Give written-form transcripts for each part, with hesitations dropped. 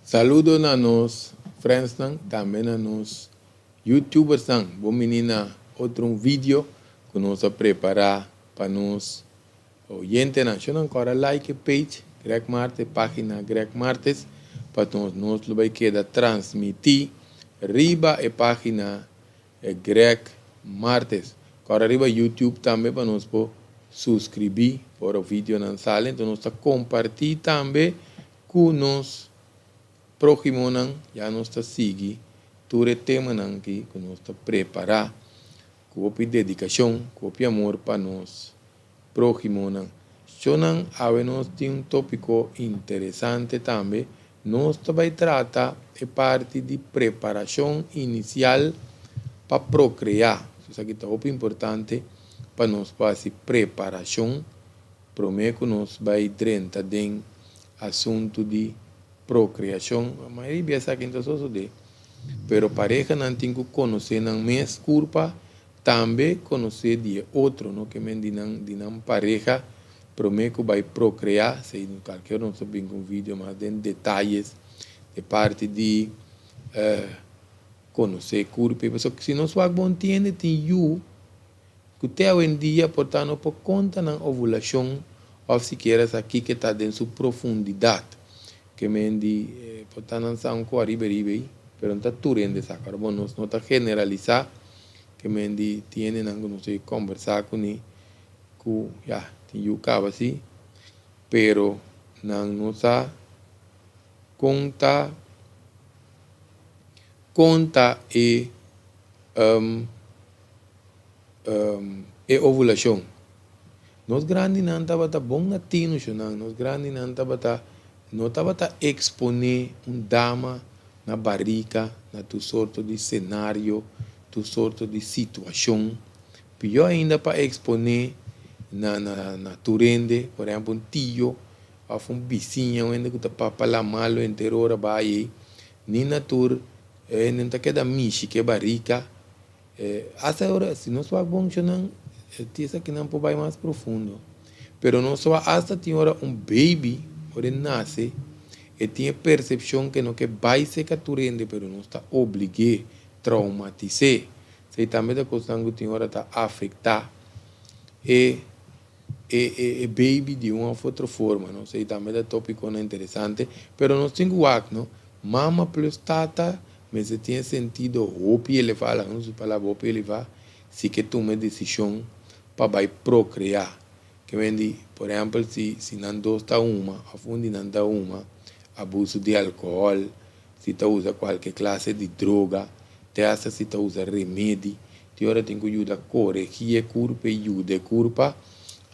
Saludo na nos friendsnan, tambe na nos youtubersnan. Bon bini na otro un video ku nos a prepará pa nos oyentenan. Shon ankora like e page Greg Martes, página Greg Martes, pa nos lo bai keda transmití riba e página Greg Martes. Kora riba YouTube tambe pa nos por suskribí ora videonan sali. Enton nos ta kompartí tambe ku nos próhimonan. Ya nos ta sigui tur e temanan aki ku nos ta prepará ku hopi dedikashon, ku hopi amor pa nos próhimonan. Shonnan, awe nos tin un tópiko interesante tambe. Nos ta bai trata e parti di preparashon inisial pa prokreá. Esaki ta hopi importante pa nos por hasi preparashon promé ku nos bai drenta den asuntu di prokreashon. Mayoria bia esaki no ta sosodé, pero parehanan tin ku konosé nan mes kurpa, tambe konosé di e otro, no ke men di nan di nan pareha promé ku bai prokreá. Esei kalker ora nos ta bin ku un video mas den detayes de parti di konosé kurpa. Pasobra si nos wak bon tiende tin yu Ku te awendia por ta no por konta nan ovulashon òf sikiera sa kiko ta den su profundidat. Ke men di por ta nan sa un ko ariba riba ei, pero no ta tur hende sa. Ora bon nos no ta generalisá, ke men di tin hendenan ku nos a kombersá kuné ku ya tin yu kaba si, pero nan no sa kon ta kon ta e e ovulashon. Nos grandinan tabata bon na tinu shunan, nos grandinan tabata no tabata eksponé un dama na barika, na tur sorto di senario, tur sorto di situashon. Pió ainda pa eksponé na na na tur hende, por ehèmpel un tio òf un bisiña, un hende ku ta papia la malu henter ora bai ei, ni na tur hende no ta keda mishi ku e barika. Hasta ora si nos wak bon nan ti esakinan por bai mas profundo pero nos wak hasta tin ora un baby ora e nase e tin e percepcion ke no ke bai seka tur hende pero nos ta oblig'é traumatis'é esei tambe ta kosnan ku tin ora ta afecta e e baby di un of otro forma no esei tambe ta topiconan interesante pero nos tin ku wak no mama plus tata Mester tin e sentido hopi elevá, laga nos usa palabra hopi elevá, si ke tuma e desishon pa bai prokreá. Ke men di, por ehèmpel, si si nan dos ta huma òf un di nan ta huma, abuso di alkohòl, si ta usa kualke klase di droga, te asta si ta usa remedi, tin ora tin ku yuda koregí e kurpa i yuda e kurpa.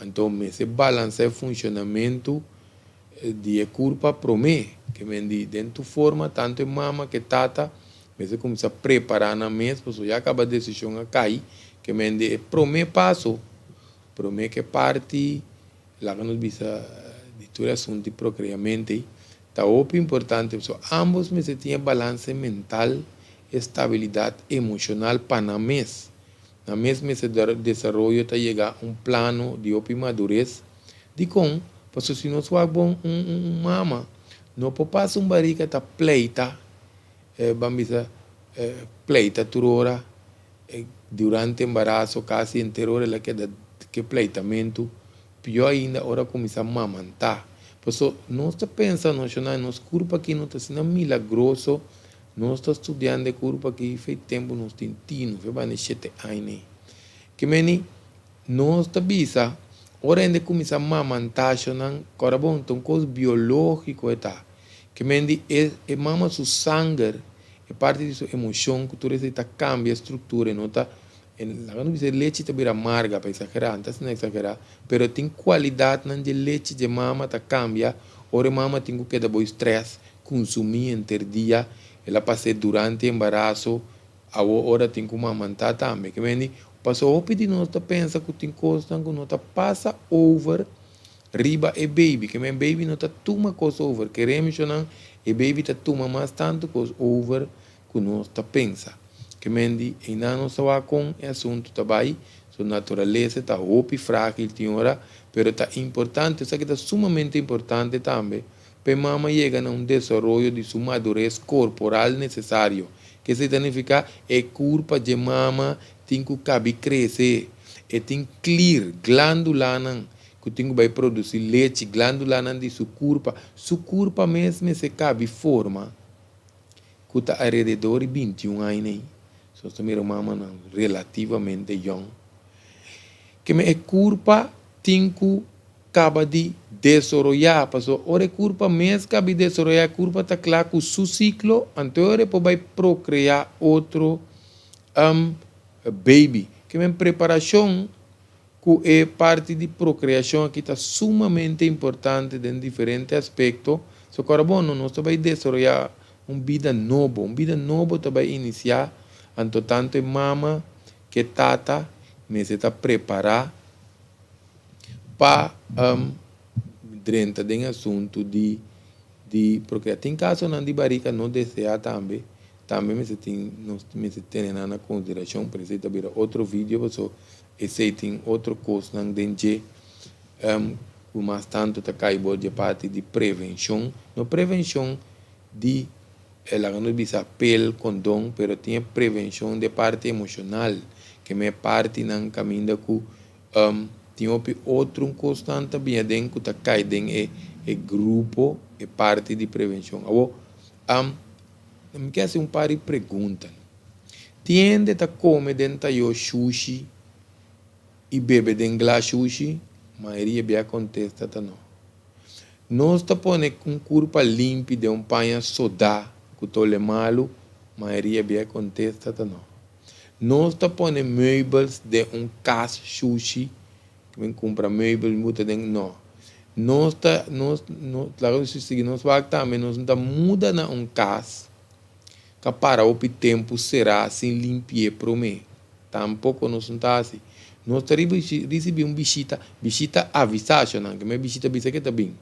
Anto mester balansá e funshonamentu Di e kurpa promé ke men di den tur forma tantu e mama ke tata mester kuminsá prepará nan mes pasobra ya kaba desishon a kai ke men di e promé paso promé ke parti laga nos bisa di tur e asuntu di prokreamente ei ta hopi importante pasobra ambos mester tin e balanse mental e stabilidat emoshonal pa nan mes nan mes mester desaroyo ta yega un plano di hopi madures. Dikon? Pasobra si nos wak bon un un mama no por pasa un barika ta pleita, ban bisa pleita tur ora, durante embaraso kasi henter ora el a keda ke pleitamentu, pió ainda ora kuminsá mamantá. Pasobra nos ta pensa noshonal nos kurpa aki no ta asina milagroso, nos ta studiando e kurpa aki fei tempu nos tin tinu, fei banda shete aña. Ke meni Nos ta bisa, ora hende kuminsá mamantá shonan, kòrda bon, ta un kos biológiko e ta. Ke men di e e mama su sanger, e parti di su emoshon ku tur esei ta kambia e struktura, e no ta, e laga nos bisa e lechi ta bira marga, pa eksagerá, no ta asina eksagerá, pero tin kualidatnan dje lechi dje mama ta kambia ora e mama tin ku keda boi strès, kunsumí henter dia, el a pas'é durante embaraso, Awor ora tin ku mamantá tambe. Ke mende pasobra hopi di nos ta pensa ku tin kosnan ku no ta pasa over riba e baby. Ke men baby no ta tuma kos over. Kere mishonan e baby ta tuma mas tantu kos over ku nos ta pensa. Ke men di einan nos ta wak kon e asuntu ta bai. Su naturalesa ta hopi frágil tin ora, pero ta importante, esaki ta sumamente importante tambe. pa e mama yega na un desaroyo di su madures korporal nesesario. Ke esei ta nifiká? E kurpa dje mama tin ku kabi krese. E tin klir, glándulanan, ku tin ku bai produsí lechi, glándulanan di su kurpa. Su kurpa mes mester kabi forma ku ta alrededor di bintiun aña ei. So nos ta mira mamanan relativamente yòn. Keme e kurpa tin ku kaba di desoroyá, pasobra ora e kurpa mes kaba di desoroyá, e kurpa ta kla ku su siklo, anto e ora e por bai prokreá otro baby. Keme preparashon ku e parti di prokreashon aki ta sumamente importante den diferente aspekto. So kòrda bon, no nos ta bai desoroyá un bida nobo, un bida nobo ta bai inisiá, anto tantu e mama ke tata mester ta prepará pa drenta den asuntu di di prokreá. Tin kasonan di barika no deseá tambe, tambe mester tin nos mester tene nan na konsiderashon, pero esei ta bira otro video paso esei tin otro kosnan den dje ku mas tantu ta kai bou dje parti di prevenshon, no prevenshon di E laga nos bisa pel, kondon, pero tin e prevenshon di e parti emoshonal, ke men e partinan kaminda ku tin hopi otro kosnan ta bini aden ku ta kai den e e grupo, e parti di prevenshon. Awor, mi ke hasi un par di pregunta. Tin hende ta kome den tayó shushi i bebe den glas shushi? Mayoria bia kontesta ta no. Nos ta pone un kurpa limpi den un paña sodá ku ta ole malu? Mayoria bia e kontesta ta no. Nos ta pone meubels den un kas shushi, ku bin kumpra meubel bin buta den? No. Nos ta nos nos laga nos sigui nos wak tambe nos no ta muda na un kas ka para hopi tempu será sin limpi'é promé. Tampoko nos no ta hasi. Nos ta risibí un bishita, bishita avisá, shonnan, ke me bishita bisa ke ta bin.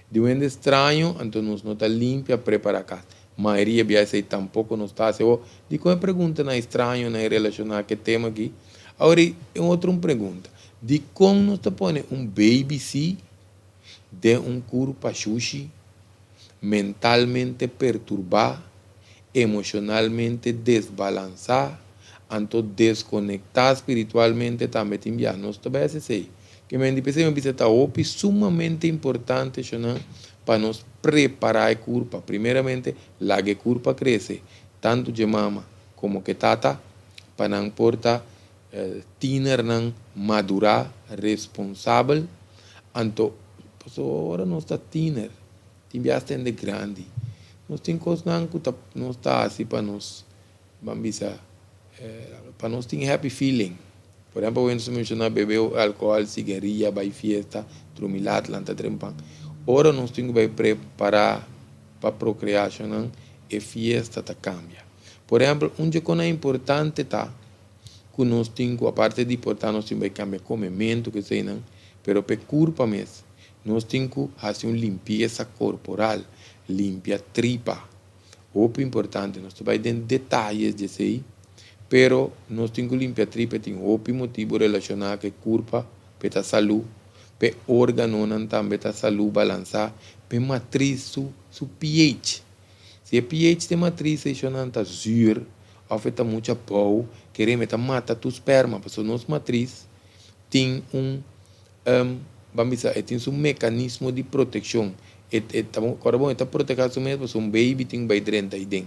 Di un hende straño, anto nos no ta limpia prepará kas. Mayoria bia esei tampoko nos ta hasi. Awor, dikon e preguntanan e strañonan e relashoná ku e tema aki? Awor e un otro un pregunta, Dikon nos ta pone un baby si den un kurpa shushi? Mentalmente perturbá, emoshonalmente desbalansá, anto deskonektá spiritualmente tambe tin biaha. Nos ta bai hasi esei. Ke men di p'esei mi bisa ta hopi sumamente importante shonnan pa nos prepará e kurpa. Primeramente laga e kurpa krese, tantu dje mama komo ke tata, pa nan por ta tienernan madurá, responsabel. Anto pasobra ora nos ta tiener, Tin bias ta hende grandi. Nos tin kosnan ku ta nos ta hasi pa nos, ban bisa, pa nos tin happy feeling. Por ehempel, awe nos a menshoná bebe alkohòl, sigaria, bai fiesta, drumi lat, lanta trempan. Ora nos tin ku bai prepará pa prokreashonnan, e fiesta ta kambia. Por ehempel, un dje konan importante ta ku nos tin ku, aparte di por ta nos tin bai kambia komementu, keseinan, pero pa e kurpa mes. Nos tin ku hasi un limpiesa korporal, limpia tripa. Hopi importante, nos ta bai den detayes di esei, pero nos tin ku limpia tripa, e tin hopi motibu relashoná ku e kurpa p'e ta salú, p'e órganonan tambe ta salú, balansá, p'e matris su su pH. Si e pH di e matris ei shonnan ta zuur òf e ta muchu abou, kereme ta mata tur sperma, pasobra nos matris tin un Ban bisa e tin su mekanismo di protekshon. E e ta bon kòrda bon e ta proteha su mes pasobra un baby tin bai drenta aiden.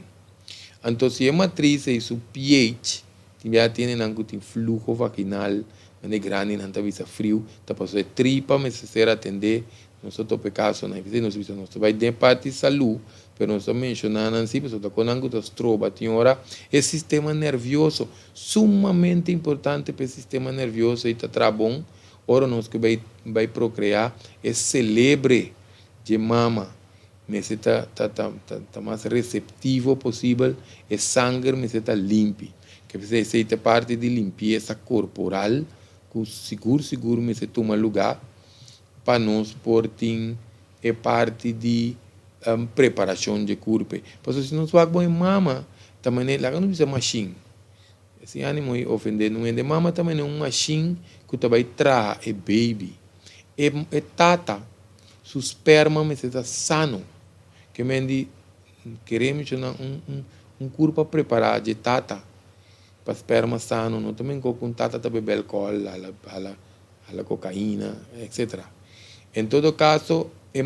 Anto si e matris ei su pH tin bia tene nan ku tin fluho vaginal mane grandinan ta bisa friu ta pasobra e tripa mester ser atendé. Nos ta topa e kasonan ei nos ta bisa nos ta bai den e parti salú pero nos ta menshoná nan si pasobra ta kon nan ku ta stroba tin ora e sistema nervioso sumamente importante pa e sistema nervioso ei ta traha bon. Ora nos ku bai bai prokreá, e selebre dje mama mester ta ta ta ta mas reseptivo posibel, e sanger mester ta limpi. Ke p'esei esei ta parti di limpiesa korporal ku sigur sigur mester tuma lugá pa nos por tin e parti di preparashon dje kurpe. Pasobra si nos wak bon e mama ta manera, laga nos bisa mashin. Sin animo di ofende nun hende. Mama ta mene un mashin ku ta bai traha e baby. E e tata su sperma mester ta sano. Ke men di kere menshona un un un kurpa prepará dje tata pa sperma sano no ta men ku un tata ta bebe alkohòl, hala hala hala kokaina, etsetera. En todo kaso e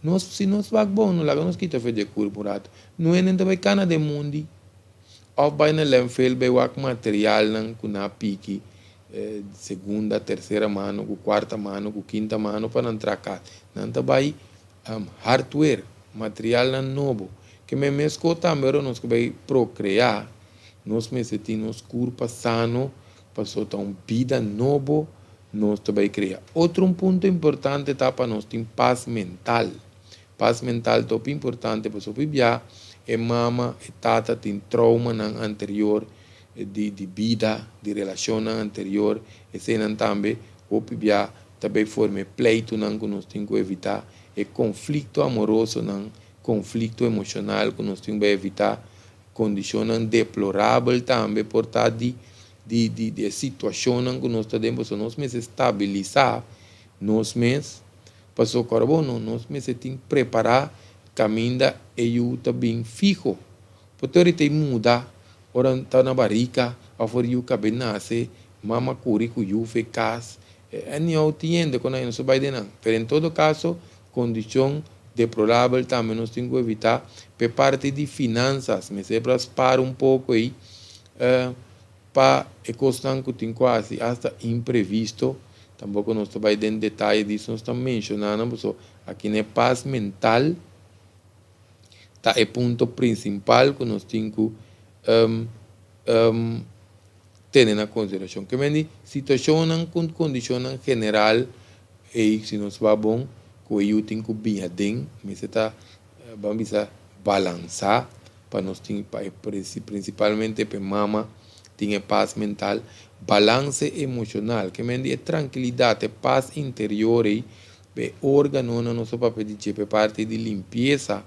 nos si nos wak bon no laga nos kita fe dje kurpa un ratu. No hende ta bai kana den mundi òf bai na lènfel bai wak materialnan ku nan a piki segunda, tersera mano ku kuarta mano ku kinta mano pa nan traha kas. Nan ta bai hardware, materialnan nobo. Ke men meskos tambe ora nos ke bai prokreá, nos mester tin nos kurpa sano pasobra ta un bida nobo nos ta bai krea. Otro un punto importante ta pa nos tin pas mental. Pas mental ta hopi importante pasobra hopi bia e mama, e tata tin troumanan anterior di di bida, di relashonnan anterior, eseinan tambe hopi bia ta bay forma e pleitonan ku nos tin ku evitá, e konflikto amorosonan, konflikto emoshonal ku nos tin ku bay evitá, kondishonnan deplorabel tambe por ta di di di di e situashonnan ku nos ta den, pasobra nos mester stabilisá nos mes, pasobra kòrda bo no, nos mester tin prepará kaminda e yu ta bin fiho, por ta muda Ora ta na barika of ora yu kabe nase, mama kuri ku yu fe kas. Anyhow tin hende ku nan no sa bai den nan. Pero en todo kaso kondishon deplorabel tambe nos tin ku evitá. P'e parti di finansas mester pra spar un poko ei pa e kosnan ku tin ku hasi asta imprevisto. Tampoko nos ta bai den detaye di nos ta menshoná nan pasobra aki na e pas mental. Ta e punto principal cu nos tin cu tene na consideracion. Ke men di situacionnan cu condicionnan general ey si nos wak bon cu e yu tin cu bin aden mester ta ban bisa balansa pa nos tin pa e principalmente pa e mama tin e pas mental, balance emocional ke men di e trankilidad e pas interior ey E órganonan nos ta papia di dje pa e parti di limpiesa,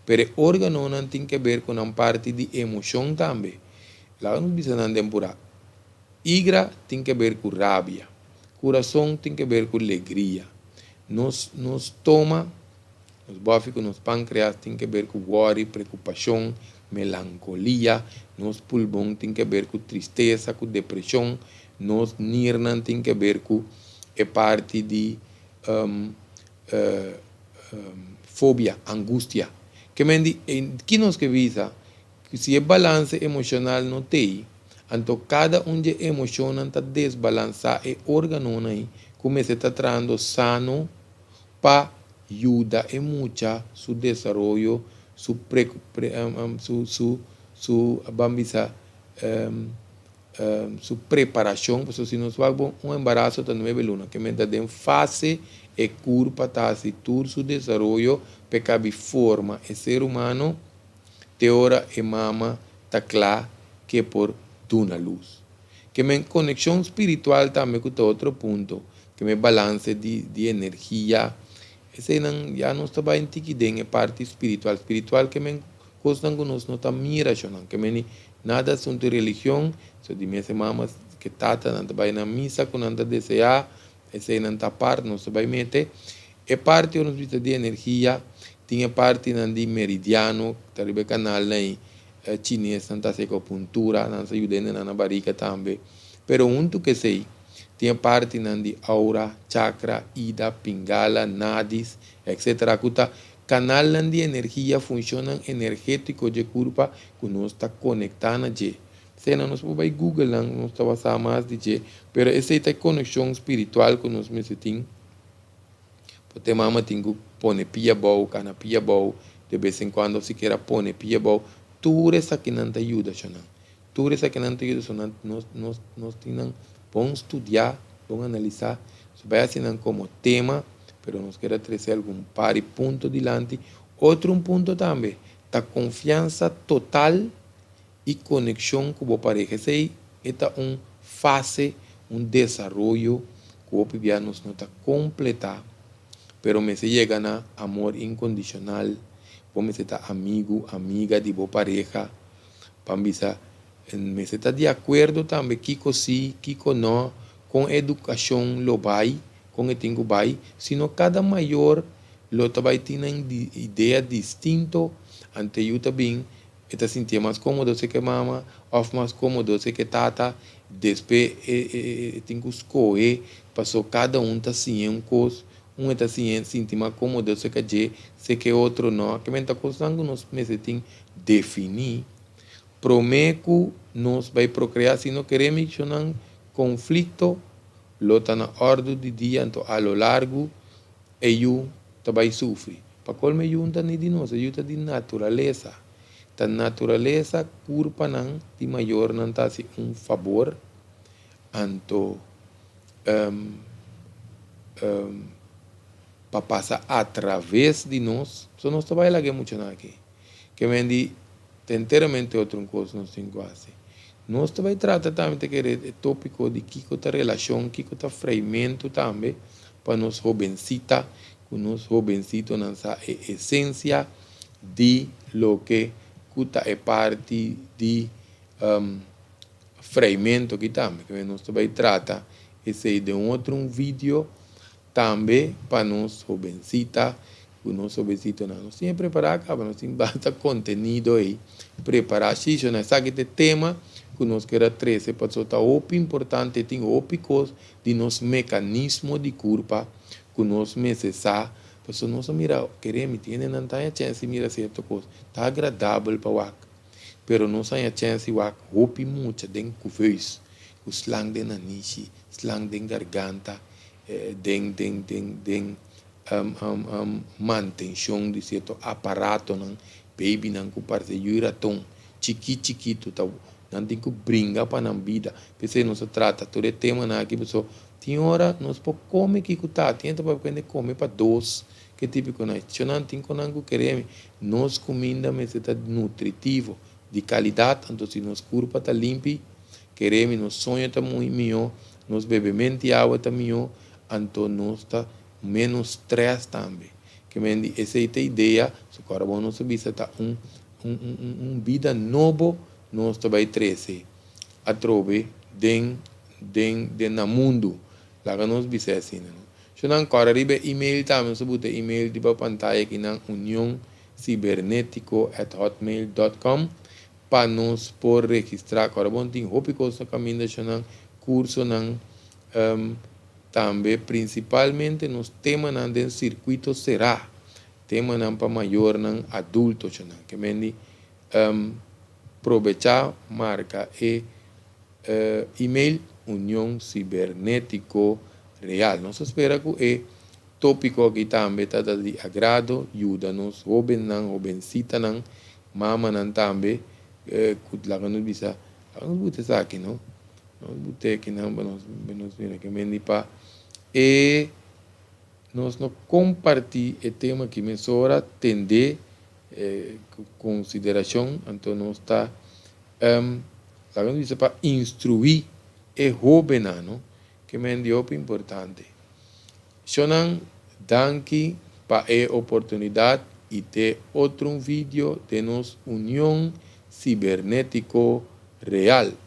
pero e órganonan tin ke ber ku nan parti di emoshon tambe. Laga nos bisa nan den purá. Igra tin ke ber ku rabia. Kurason tin ke ber ku legria. Nos nos stoma, nos bòfi ku nos pankreas tin ke ber ku wòri, prekupashon, melankolia. Nos pulmon tin ke ber ku tristesa, ku depreshon. Nos nirnan tin ke ber ku e parti di fobia, angustia. Ke men di, ki nos ke bisa? Ku si e balanse emoshonal no t'ei, anto kada un dje emoshonnan ta desbalansá e órganonan ei ku mester ta trahando sano pa yuda e mucha su desaroyo, su su su su ban bisa su preparacion, pasobra si nos wak bon un embaraso ta nuebe luna, ke men ta den fase e curpa ta haci tur su desaroyo p'e cabi forma e ser humano te ora e mama ta cla ke por duna luz. Ke men conexion spiritual tambe cu ta otro punto, ke men balance di di energia, eseinan ya nos ta bay un tiki den e parti spiritual, spiritual ke men Kosnan ku nos no ta mira shonnan. Ke meni nada asuntu di religion, so di mes e mama ke tata nan ta bai na misa ku nan ta deseá, esei nan ta apart, nos ta bai mete. E parti ora nos bisa di energia, tin e partinan di meridiano, ta riba e kanalnan ei, chinesnan ta hasi acupuntura, nan sa yuda hendenan na barika tambe. Pero huntu ku esei, tin e partinan di aura, chakra, ida, pingala, nadis, etcetera ku ta Kanalnan di energia, funshonnan energétiko dje kurpa ku nos ta konektá na dje. Sena nos por bai Google nan, nos ta wasa mas di dje, pero esei ta e konekshon spiritual ku nos mester tin. Por te mama tin ku pone pia abou, kana pia abou, de bes en kuando òf sikiera pone pia abou. Tur esakinan ta yuda shonnan. Tur esakinan ta yuda shonnan. Nos nos nos tin nan bon studiá, bon analisá. Nos bai hasi nan komo tema. Pero nos kier a trece algun par di punto dilanti. Otro un punto tambe ta confiansa total y conexion cu bo pareha. Esey e ta un fase, un desaroyo cu hopi bia nos no ta completa, pero mester yega na amor incondicional. Bo mester ta amigo, amiga di bo pareha. Ban bisa, mester ta di acuerdo tambe kico si, kico no, con educacion lo bay. Kon e tin ku bai, sino kada mayor lo ta bai tin nan idea distinto, anto e yu ta bin e ta sintié mas kómodo si ke mama òf mas kómodo si ke tata, despues e tin ku skohe paso kada un ta siña un kos, un e ta siña sinti mas kómodo si ke dje, si ke otro no, kimen ta kosnan ku nos mester tin definí promé ku nos bai prokreá, si no kere mishonan konflikto lo ta na òrdu di dia, anto a lo largu e yu ta bai sufri. Pa kolmo e yu no ta ni di nos, e yu ta di naturalesa. Ta naturalesa kurpanan di mayornan ta hasi un fabor, anto pa pasa atraves di nos, so nos ta bai laga e muchanan aki. Ke men di ta enteramente otro un kos nos tin ku hasi. Nos ta bai trata tambe ta kere e topiko di kiko ta relashon, kiko ta freimentu tambe pa nos hobensita ku nos hobensitonan sa e esensia di loke ku ta e parti di freimentu aki tambe. Ke men nos ta bai trata esei den otro un video. Tambe pa nos hobensita ku nos hobensitonan. Nos tin e prepará kaba, nos tin basta kontenido ei prepará. Shisho na esaki ta e tema ku nos kier a trese pasobra ta hopi importante, tin hopi kos di nos mekanismo di kurpa ku nos mester sa, pasobra nos a mira, kere mi tin hendenan ta haña chèns di mira sierto kos, ta agradabel pa wak, pero nos haña chèns di wak hopi mucha den kuveus ku slang den nanishi, slang den garganta, den den den den mantenshon di sierto aparatonan, babynan ku parse yui raton chikí chikitu ta nan tin ku bringa pa nan bida. P'esei nos a trata tur e temanan aki pasobra tin ora nos por kome kiko ta, tin hende ta papia ku hende kome pa dos, ke tipiko nan. Nan tin ku nan ku kere nos kuminda mester ta nutritivo, di kalidat, anto si nos kurpa ta limpi Kere mi nos soño ta muy mihó, nos bebementi awa ta mihó, anto nos ta menos stress tambe. Ke men di esei ta idea, so ku ora bo nos a bisa ta un un un un bida nobo nos ta bai trese atrobe den den den na mundu. Laga nos bisa e asina no. So nan kòrda riba e email tambe, nos a buta e email riba pantaya aki nan union cibernetico at hotmail dot com. Pa nos por registrá. Ku ora bon tin hopi kos na kamindashonnan, kursonan, tambe prinsipalmente nos temanan den sirkuito será, temanan pa mayornan adultonan. Ke men di probechá marka e email Union Sibernetiko Real. Nos ta spera ku e tópiko aki tambe ta ta di agrado, yuda nos hóbennan, hóbensitanan Mamanan tambe ku laga nos bisa, laga nos buta esaki no, nos buta ekinan pa nos pa nos mira ke mendi pa e nos no kompartí e tema aki mesora tendé ku konsiderashon anto nos ta laga nos bisa pa instruí e hóbennan no ke mendi hopi importante. Shonnan danki pa e oportunidad y te otro un video den nos Union Cibernetico Real.